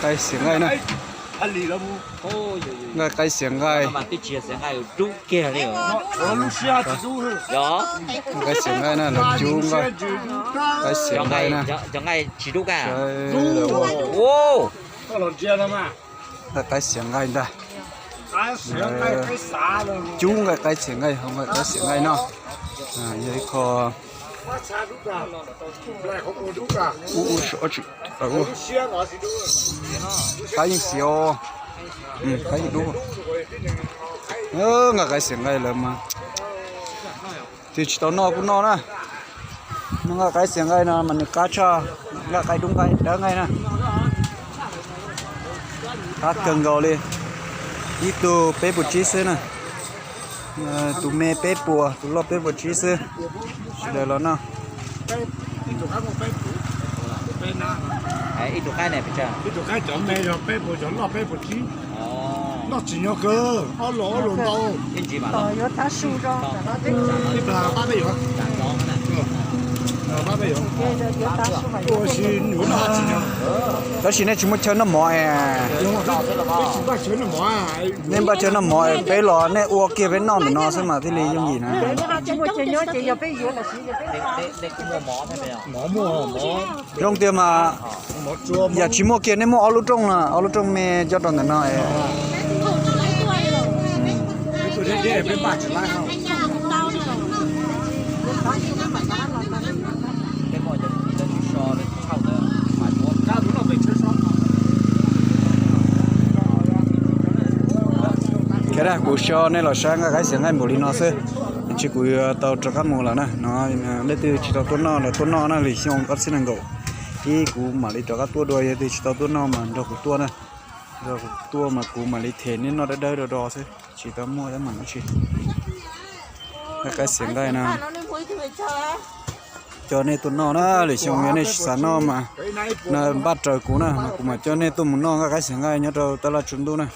Qaib xiav nqaij na. Nqaij qaib xiav nqaij. Nqaij xiav nqaij na, lawv cub nqaij. Qaib xiav nqaij na. Nqaij qaib xiav nqaij ntag. Cub nqaij qaib xiav nqaij, hauv nqaij qaib xiav nqaij no. Yog ib qho qaib yeej xiav, qaib yeej dub. Nqaij qaib xiav nqaij lawm mas, twb tsis tau noj kuj noj na. Noj nqaij qaib xiav nqaij no mas nws qab tshaj nqaij qaib dub nqaij dawb nqaij na. Qab kawg nkaus li. Ib tug peb puas tsib xwb na. Tus me peb puas, tus loj peb puas tsib xwb. Sawv daws los noj. Ib tug qaib cov me yog peb puas, cov loj peb puas tsib. Noj tsis nyog kawg, ob los ob los ntau. Tab sis nej tsis muaj chaw noj mov es. Nej npaj chaw noj mov es peb los nej ua kiag peb noj ntawm no xwb mas thiaj li yooj yim na. Zoo tiag mas, yam tsis muaj kiag nej muaj ob lub rooj no, ob lub rooj me coj rau ntawm no. Kuv xyov nej los saib nqaij qaib xiav nqaij npaum li no xwb, tsis kuv yuav tau rov qab mus lawm na. No leej twg tsis tau tuaj noj los tuaj noj na, lwm xyoo ob txhiab nees nkaum ib kuv mam li rov qab tuaj dua, yog leej twg tsis tau tuaj noj mas nrog kuv tuaj na. Nrog kuv tuaj mas kuv mam li them nej noj dawb dawb do do xwb, tsis tau muaj teeb meem dab tsi. Nqaij qaib xiav nqaij no, coj nej tuaj noj na, lwm xyoo yog nej tsis xav noj mas npaj raws kuv na, kuv mam coj nej tuaj mus noj nqaij qaib xiav nqaij nyob rau taj laj tsaus ntuj na.